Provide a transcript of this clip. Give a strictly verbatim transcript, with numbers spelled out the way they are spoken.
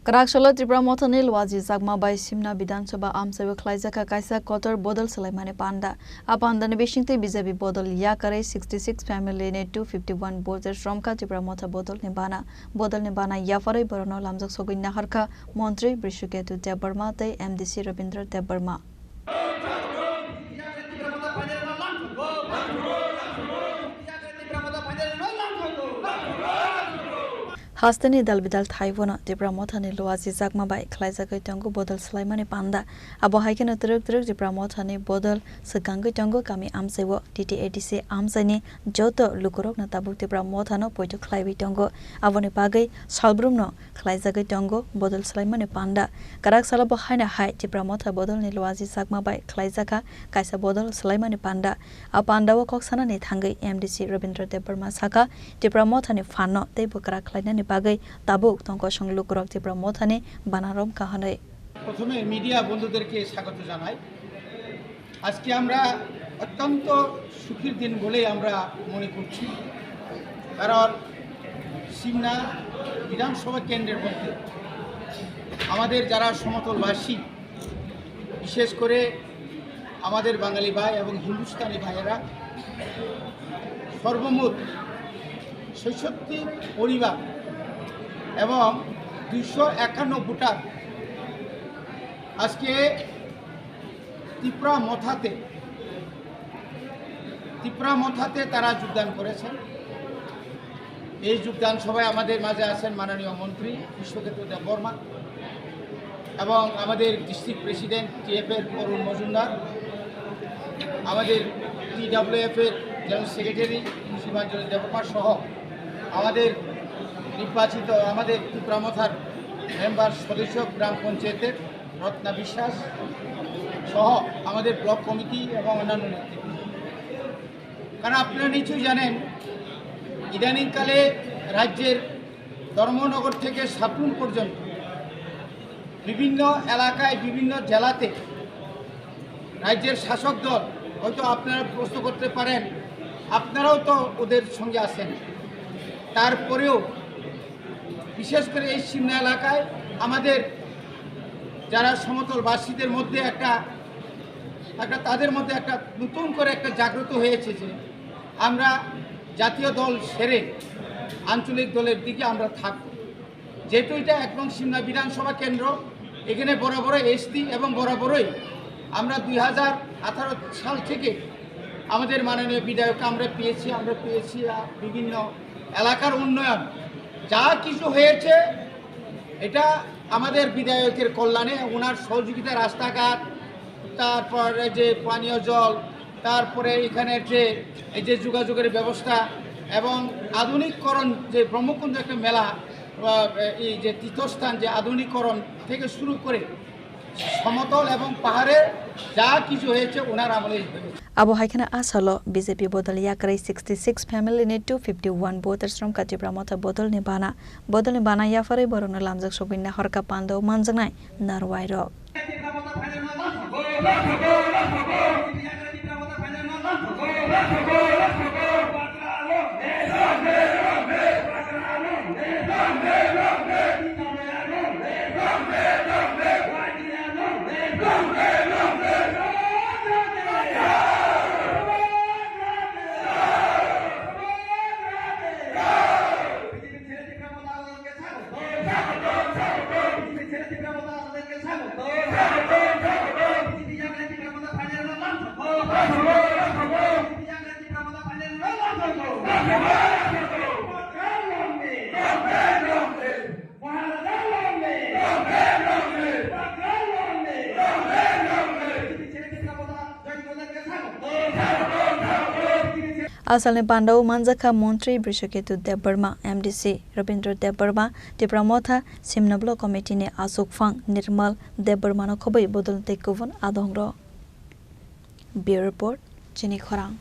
Kwrak salo Tipra Mothani Luaji Chakma bai Simna Bidhan Sabha amchaibo khlaijakha kaisa kotor bodol swlaimani panda. A pandani bisingtwi B J P bodol yakarwi sixty six family ni two fifty one voters romkha Tipra Motha bodolni bana. Bodolni bana yapharwi borokno lamjak sogwi naharkha Montri Brishaketu Debbarma tei M D C Rabindra Debbarma. Hasteni dalbidal thaibono Tipra Mothani Luaji Chakma bai khlaijagwi tongo bodol swlaimani panda. Abo hai kheno twrwk twrwk Tipra Mothani bodol swkangwi tongo kami amchaio. T T A D C amchaini joto lukurokno tabuk Tipra Mothano poito khlaiwi tongo. Aboni bagwi salbrumno khlaijagwi tongo bodol swlaimani panda. Kwrak salo bo haino hai Tipra Motha bodolni Luaji Chakma bai khlaijakha kaisa bodol swlaimani panda. A pandao kok sanani thangwi M D C Rabindra Debbarma sakha, Tipra Mothani phanno tei bwkra khlainani bagwi tabuk tongkosong lukurok Tipra Mothani bana romkha hwnwi. প্রথমে মিডিয়া বন্ধুদেরকে স্বাগত জানাই। আজকে আমরা অত্যন্ত সুখের দিন বলেই আমরা মনে করছি, কারণ সিমনা বিধানসভা কেন্দ্রের মধ্যে আমাদের যারা সমতলবাসী, বিশেষ করে আমাদের বাঙালি ভাই এবং হিন্দুস্তানি ভাইয়েরা সর্বমোট ছেষট্টি পরিবার এবং দুইশো একান্ন ভোটার আজকে তিপ্রা মথাতে, তিপ্রা মথাতে তারা যোগদান করেছেন। এই যোগদান সভায় আমাদের মাঝে আছেন মাননীয় মন্ত্রী কৃষ্ণকেতু দেববর্মা এবং আমাদের ডিস্ট্রিক্ট প্রেসিডেন্ট টিএফ এর অরুণ মজুমদার, আমাদের টিডব্লিউএফ এর জেনারেল সেক্রেটারি শিবাঞ্জলি দেববর্মা সহ আমাদের নির্বাচিত, আমাদের তিপ্রা মথার মেম্বার সদস্য গ্রাম পঞ্চায়েতের রত্না বিশ্বাস সহ আমাদের ব্লক কমিটি এবং অন্যান্য নেতৃবৃন্দ। কারণ আপনারা নিশ্চয়ই জানেন, ইদানিংকালে রাজ্যের ধর্মনগর থেকে সাবরুম পর্যন্ত বিভিন্ন এলাকায়, বিভিন্ন জেলাতে রাজ্যের শাসক দল, হয়তো আপনারা প্রশ্ন করতে পারেন, আপনারাও তো ওদের সঙ্গে আছেন, তারপরেও বিশেষ করে এই সিমনা এলাকায় আমাদের যারা সমতলবাসীদের মধ্যে একটা, একটা, তাদের মধ্যে একটা নতুন করে একটা জাগ্রত হয়েছে যে আমরা জাতীয় দল সেরে আঞ্চলিক দলের দিকে আমরা থাকব। যেহেতু এটা এক নং সিমনা বিধানসভা কেন্দ্র, এখানে বরাবরই এসছি এবং বরাবরই আমরা দুই হাজার আঠারো সাল থেকে আমাদের মাননীয় বিধায়ককে আমরা পেয়েছি, আমরা পেয়েছি, আহ, বিভিন্ন এলাকার উন্নয়ন যা কিছু হয়েছে, এটা আমাদের বিধায়কের কল্যাণে, ওনার সহযোগিতা, রাস্তাঘাট, তারপরে যে পানীয় জল, তারপরে এখানে যে এই যে যোগাযোগের ব্যবস্থা এবং আধুনিকরণ, যে ব্রহ্মকুণ্ড একটা মেলা, আহ, এই যে তীর্থস্থান, যে আধুনিকরণ থেকে শুরু করে সমতল এবং পাহাড়ে যা কিছু হয়েছে ওনার আমলেই হয়েছে। Abo hai kheno a salo B J P bodol yakarwi sixty six family ni two fifty one voters romkha Tipra Motha bodolni bana. Bodolni bana yapharwi borokno lamjak sogwi naharkha pandao manjaknai narwai rok. Asalni pandao manjakha Montri Brishaketu Debbarma, M D C Rabindra Debbarma, Tipra Motha Simna Block Committee ni Achukphang Nirmal Debbarmano khobwi bodol tei kubun adongrok. Bureau Report, Chini Khorang.